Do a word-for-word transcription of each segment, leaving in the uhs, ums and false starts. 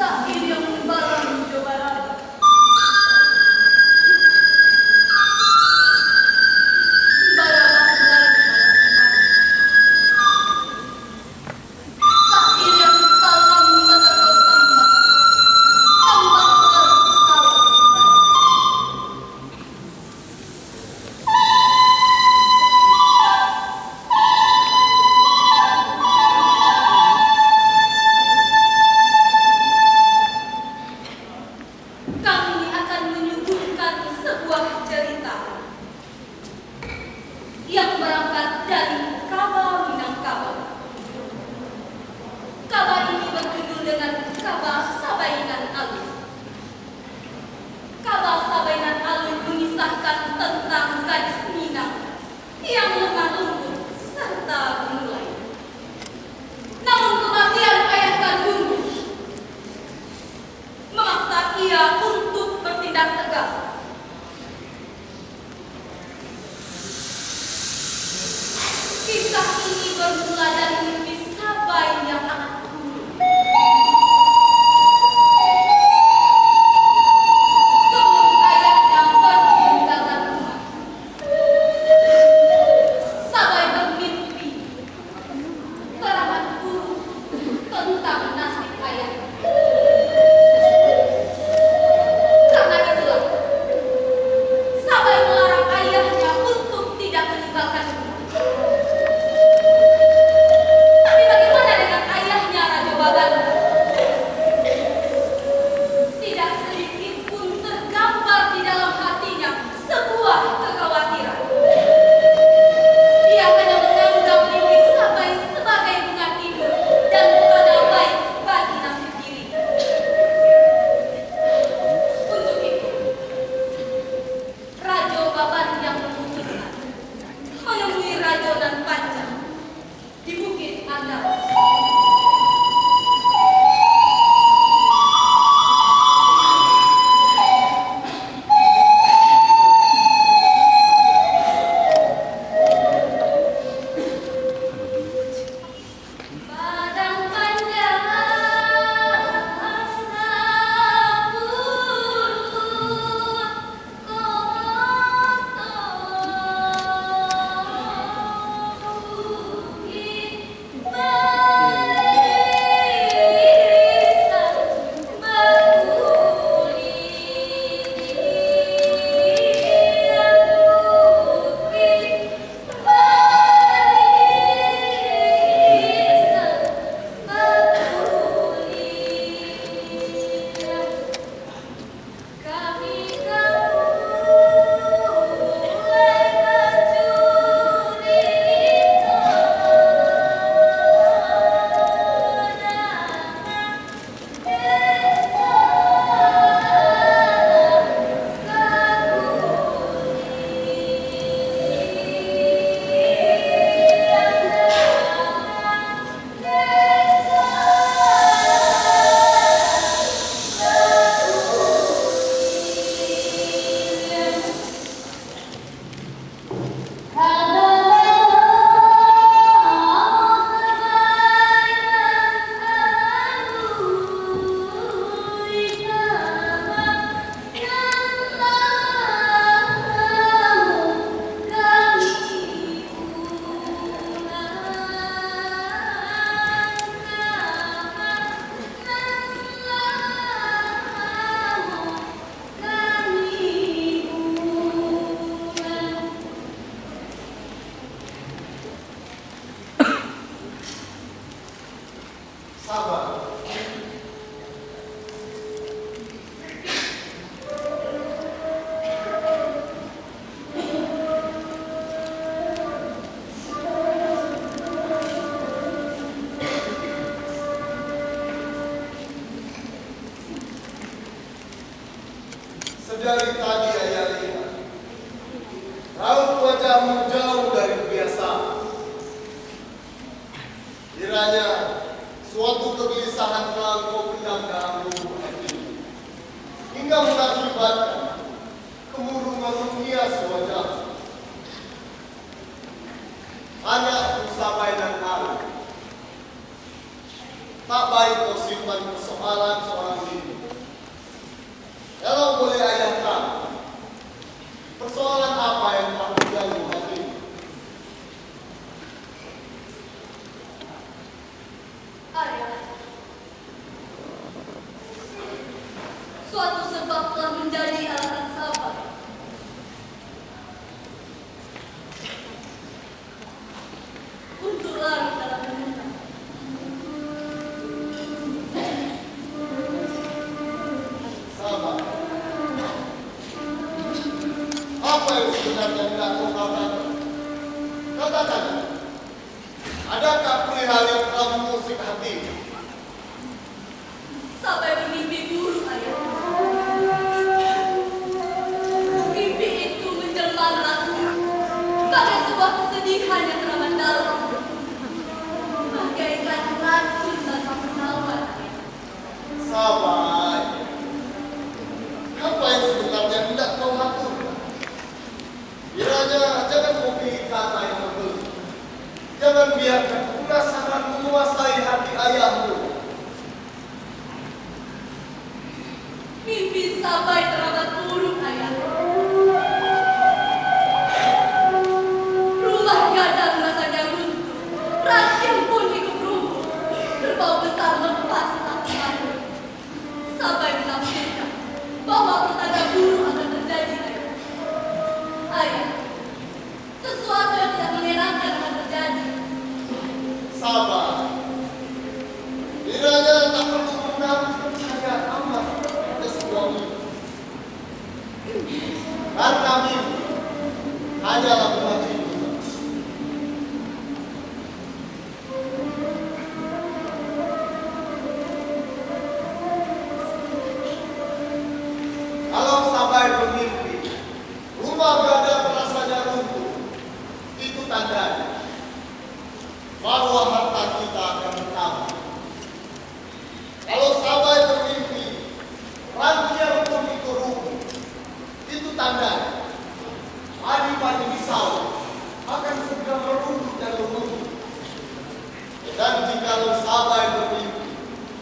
Sairiang balam jo barabak, barabak lai balam. Sairiang salam basando sambah, sambah lai salam. Kami akan menyuguhkan sebuah cerita yang berangkat dari Kaba Minangkabau. Kaba ini berjudul dengan Kaba Sabainan Alun. Kaba Sabainan Alun mengisahkan tentang gadis Minang yang lemah lembut serta gemulai. Namun kematian ayah kandungnya memaksa ia untuk bertindak tegas. Kisah ini bermula dari mimpi Sabai yang amat buruk. Sebelum ayahnya pergi meninggalkan rumah, Sabai bermimpi teramat buruk tentang nasib ayah. Karena itulah, Dari tadi ayah lihat, raut wajahmu jauh dari biasa. Kiranya suatu kegelisahan telah engkau pendam dalam lubuk hati, hingga mengakibatkan kemurungan menghias wajah. Anakku Sabai nan arif, tak baik kau simpan persoalan seorang diri. Kalau boleh ayah tahu, persoalan apa yang telah mengganggu hatimu? Ayah, suatu sebab telah menjadi alasan Sabai untuk larut dalam renungan. Sabai, apa yang sebenarnya hendak kau katakan? Katakan, adakah perihal yang telah mengusik hatimu? Sabai bermimpi buruk, Ayah. Mimpi itu menjelma terasa sebagai sebuah kesedihan yang teramat dalam, bagaikan racun tanpa penawar, Ayah. Sabai, apa yang sebenarnya hendak kau aturkan? Kiranya jangan kau pilih kata yang terbaik. Jangan biarkan penasaran menguasai hati ayahmu. Mimpi Sabai teramat buruk, Ayah. Rumah gadang rasanya runtuh, rantiang pun ikut rubuh, kerbau besar lepas entah kemana. Sabai menafsirkan bahwa pertanda buruk akan terjadi, Ayah. Ayah, sesuatu yang tidak mengenakan akan terjadi. Sabai, kiranya tak perlu menaruh kepercayaan amat pada sebuah mimpi. Karena mimpi hanyalah buah tidur. Kalau Sabai bermimpi, rumah gadang rasanya runtuh, itu tandanya bahwa harta kita akan bertambah. Kalau Sabai bermimpi, rantiang pun ikut rubuh, itu tandanya padi-padi di sawah akan segera merunduk dan merunduk. Dan jikalau Sabai bermimpi,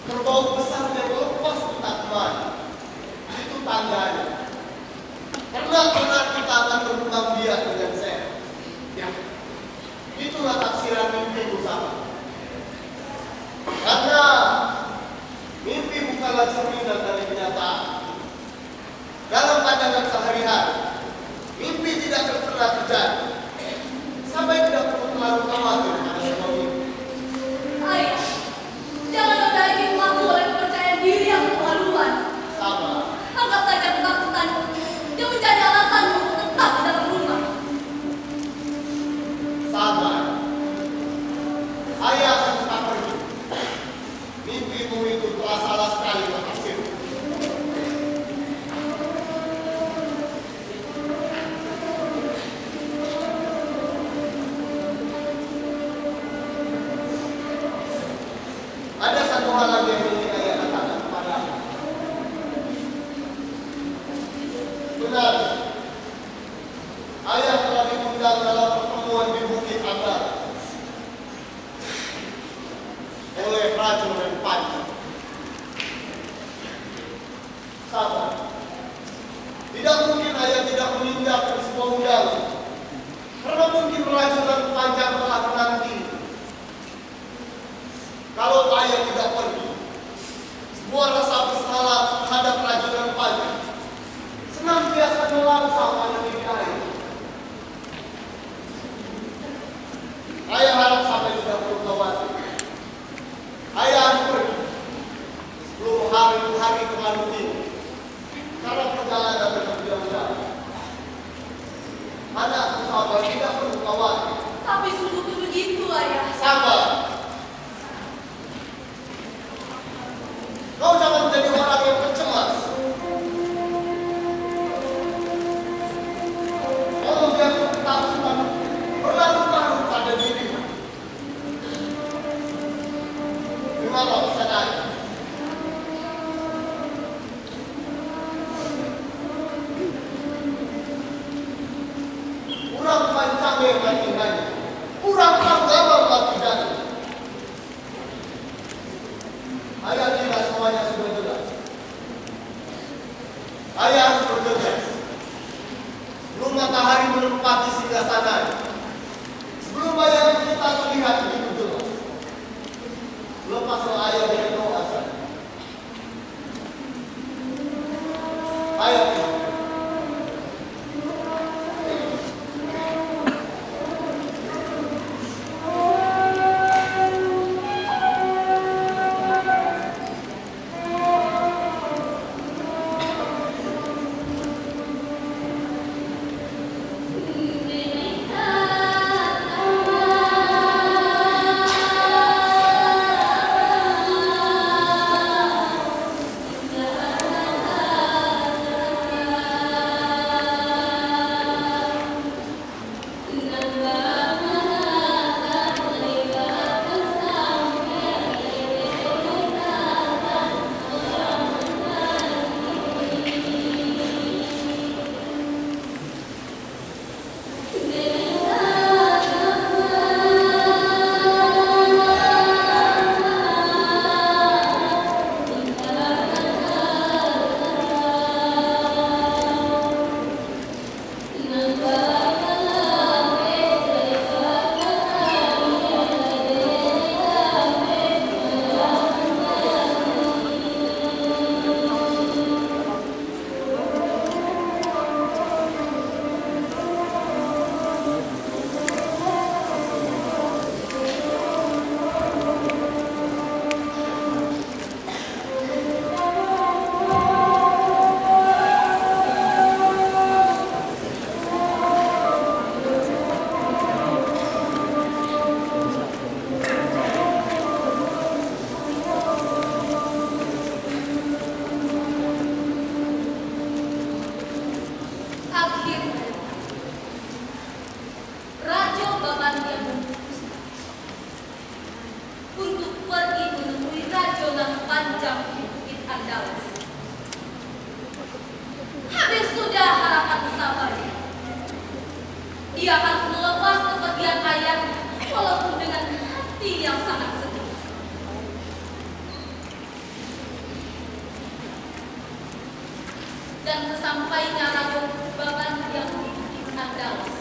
kerbau besar yang lepas entah kemana, itu tandanya ternak-ternak kita akan berkembang biak dengan sehat. Ya. Itulah tafsiran mimpi Sabai. Karena mimpi bukanlah cerminan dari kenyataan. Dalam pandangan sehari-hari, mimpi tidak akan pernah terjadi. Sabai tidak perlu terlalu khawatir pada sebuah mimpi. Ayah, jangan dodai hikmahmu oleh kepercayaan diri yang keterlaluan. Sabai. Anggap saja ketakutan yang menjadi alasanmu untuk tetap di dalam rumah. Sabai. Ayah akan tetap pergi. Mimpimu itu telah salah sekali berhasil. Ada satu hal lagi yang ingin ayah katakan kepadamu. Benar, ayah telah diundang dalam pertemuan di Bukit Anggar oleh Rajo Nan Panjang. Sabai. Tidak mungkin ayah tidak menginjakkan sebuah undangan. Karena mungkin Rajo Nan Panjang telah menanti. Kalau ayah tidak pergi, sebuah rasa bersalah terhadap Rajo Nan Panjang senantiasa melangsang pada diri ayah. Ayah harap Sabai tidak perlu khawatir. Ayah harus pergi sebelum hari, hari terlalu dingin. Karena perjalanan yang jauh-jauh. Anakku Sabai tidak perlu khawatir. Tapi sungguh pun begitu, Ayah. Sabai. Kau jangan menjadi orang yang tercemas. Kurang paham lah tidak. Ayat lima semuanya sudah jelas. Ayah harus bekerja. Sebelum matahari menempati singgah sana, sebelum bayangan kita terlihat begitu jelas, lepaslah ayah dari doa sana. Ayah. Akhirnya, Rajo Babandia memutuskan untuk pergi menemui Rajo Nan Panjang di Bukik Andalas. Habis sudah harapan sabarnya, dia harus melepas kepergian ayahnya, walaupun dengan hati yang sangat sedih. Dan sesampainya Rajo Babandia di Bukik Andalas,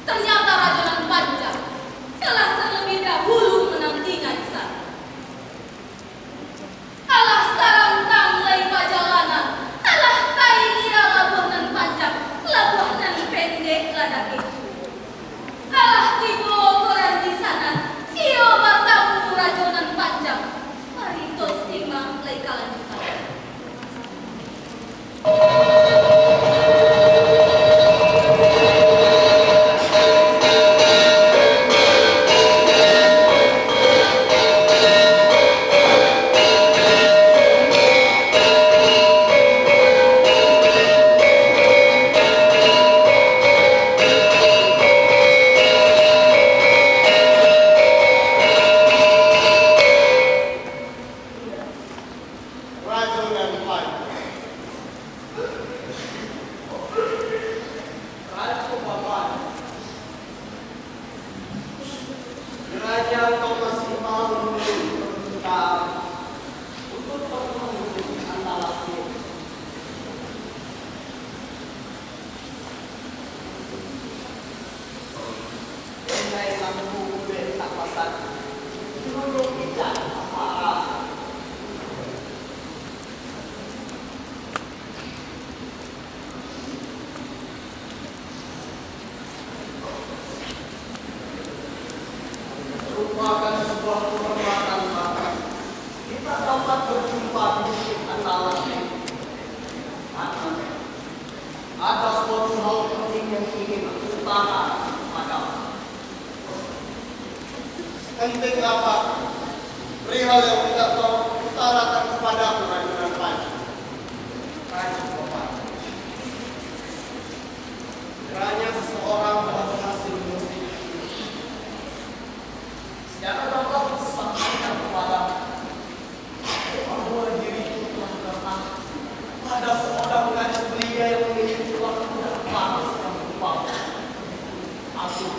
ternyata Rajo Nan Panjang telah terlebih dahulu menantinya di sana. Alah sarantang lai pajalanan, alah taingira labuah nan panjang, labuah nan pendek lah dakek. Alah tibo urang di sana, iyo batamu Rajo Nan Panjang. Mari to simak lai kalanjutan. Rajo Nan Panjang. Rajo Babandia. Kiranya engkau masih mau menunggu permintaan untuk pertemuan antara kita. Merupakan sebuah kehormatan bagi kita dapat berjumpa di Bukik Andalas ini. Karena ada suatu hal penting yang ingin aku utarakan kepadamu. Penting apa? Perihal yang minta tolong utarakan kepadamu, Rajo Nan Panjang. Rajo Babandia. Kiranya seseorang telah berhasil mengusir. Secara dapat disampaikan kepada bahwa diriku telah datang pada seorang gadis belia yang memiliki tulang muda panas dan rupa. Aku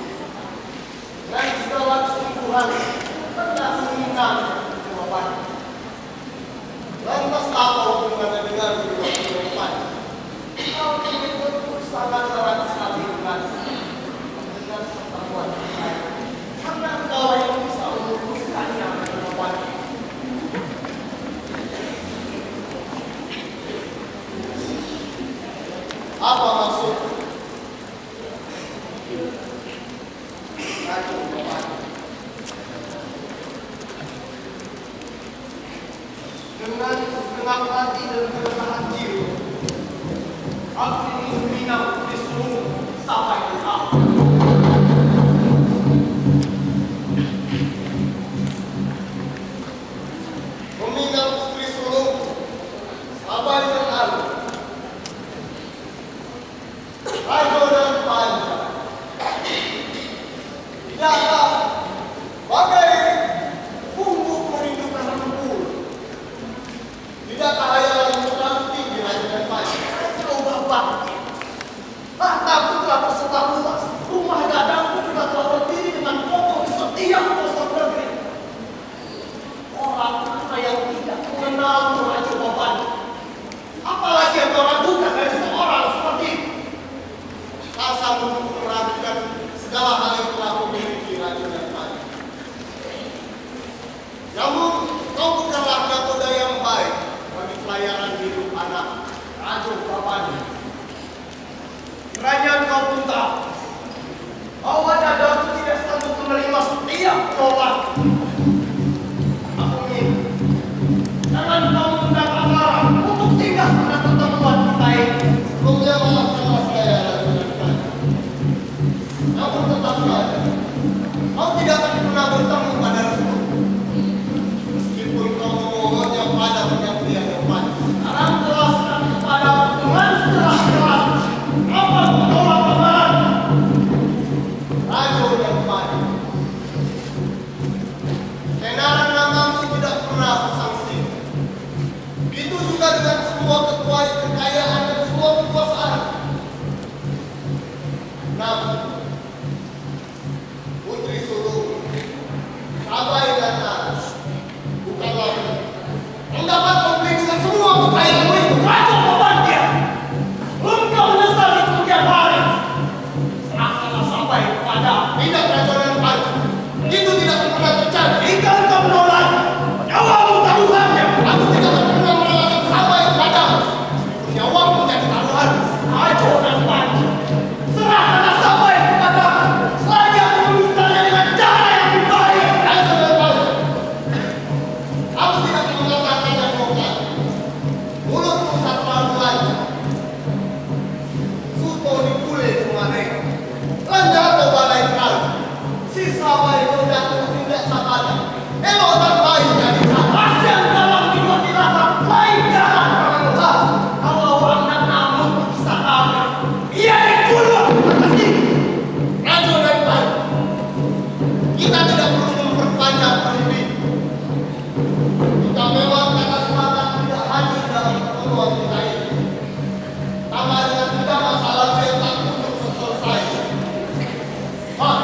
Hati dan kerendahan jiwa. Aku ingin Minang Putri Sulung sampai ke kau. Minang Putri Sulung, sabai nan alu. Rajo nan panjang. Tidaklah bagai pungguk merindukan ampun. Tidak kahayalan terlalu tinggi rajo nan panjang. Rajo babangkit. Harta pun telah tersebar luas. Rumah gadang pun juga telah berdiri dengan kokoh di setiap pelosok negeri. Orang kota yang tidak mengenal tu rajo babangkit. Apalagi yang kau ragukan dari seorang seperti itu. Kau sanggup meragukan segala hal yang telah kau miliki, rajo nan panjang. Namun, kau bukanlah natoda yang baik bagi pelayaran hidup anak rajo babangkit. Kiranya kau pun tahu bahwa dadaku tidak sanggup menerima setiap penolakan. Aku minta, jangan kau undang amarah untuk singgah pada pertemuan kita ini. Rupiah maafkanlah saya, Raden. Namun tetap saja, kau tidak akan pernah bertemu pada Restu. Meskipun kau memohonnya pada penggantian yang panjang. Sekarang jelaskan kepada aku dengan sejelas-jelas apa penolakan Rajo yang panjang. Kenaran namamu tidak pernah kusangsi. Begitu juga dengan semua kekuai-, kekayaan dan semua kekuasaan. Namun, Putri Sulung, sabai nan alu, bukanlah mendapat perlindungan semua kekayaan itu, rajo babangkit. Engkau menyesal di kemudian hari. Serahkanlah sabai kepada Minang Rajo nan Agung. Itu tidak akan pernah terjadi. Jika engkau menolak, nyawamu taruhannya. Aku tidak akan pernah merelakan sabai kepada nyawamu jadi taruhan. Rajo nan Agung. Serahkanlah sabai kepada-Ku, selagi Aku memintanya dengan cara yang lebih baik. Rajo nan Agung. Aku tidak akan mengatakan yang bukan. Mulutmu sataramu lancar. Suko di puleh kumareh. Lancar kau balai kau. Sisa bae kau jatuh tindak sabalah. Elok tak baik jadi salah. Kasian dalam tiba-tiba tak baik jalan. Kalau anak namun bisa anak. Ia dikuluh. Rajo dari baik. Kita tidak perlu memperpanjang perunding. Jika memang kata sepakat tidak hadir dalam pertemuan kita ini, tambah dengan kita masalah yang tak kunjung selesai. Hah?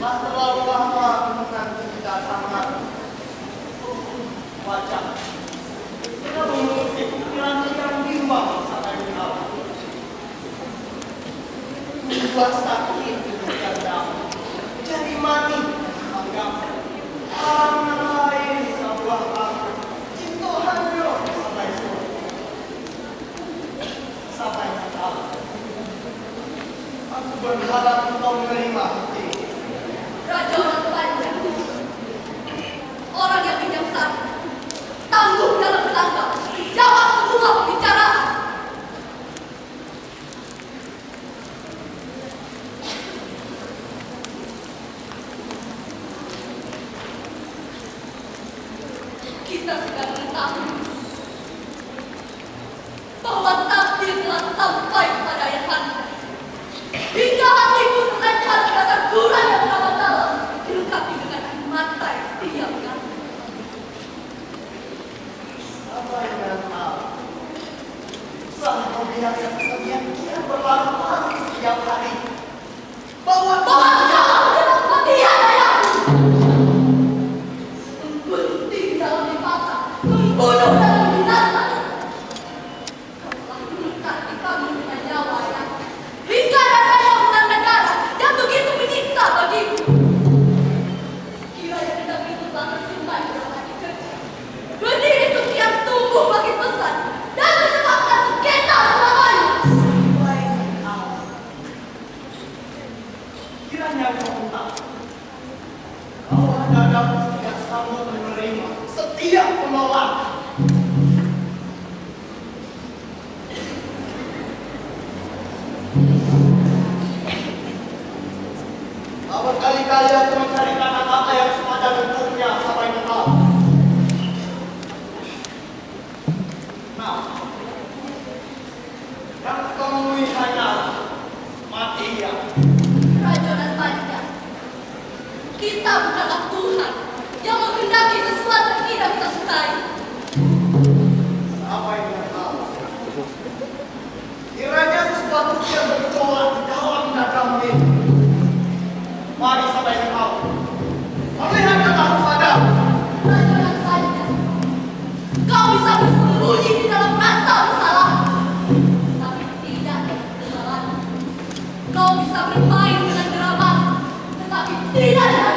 Terlalu lama menanti kedatangan wajah. Kita mengusik pikiran yang bimbang sampai di awal. Buah sakik demikian dalam, jadi manih anggap. Alang nan lain sabuah aku, cinto hanyo sampai suruh. Sampai tahu. Aku berharap engkau menerima hati. Rajo nan panjang, orang yang bijaksana, tangguh dalam bertangga, jawab semua pembicaraan. Kita sudah mengetahui bahwa takdir telah sampai kepada ayahanda. Hingga hati pun terlempar ke dasar jurang yang teramat dalam, dilengkapi dengan air mata yang setia mengalir. Sabar nan tahu. Salah kau bilang yang kesedihan kian berlarut-larut setiap hari. Bahwa, bahwa engkau adalah kematian ayahmu. Menggunting dalam lipatan, membunuh dalam binasa. Kau telah menukar di kami dengan nyawa ayahmu. Hingga darah yang menanam darah yang begitu menyiksa bagimu. Kiranya dendam itu telah tersimpan dalam hati kecil. Benih itu kian tumbuh makin besar dan menyebabkan sengketa selamanya. Wahai Allah, kiranya Engkau tahu bahwa dadaku tidak sanggup menerima setiap penolakan. Berkali-kali aku mencari kata-kata yang sepadan untuknya sampai engkau. Nah, yang kutemui hanyalah mati, ya. Rajo nan panjang. Kita bukanlah Tuhan yang menghendaki sesuatu yang tidak kita sukai. Apa yang kita tahu? Kiranya sesuatu yang bergejolak di dalam dadamu ini. Mari sampai engkau. Perlihatkanlah kepadaku. Rajo nan panjang. Kau bisa bersembunyi di dalam rasa bersalah, tapi tidak dengan kesalahan. Kau bisa bermain dengan jerami, tetapi tidak dengan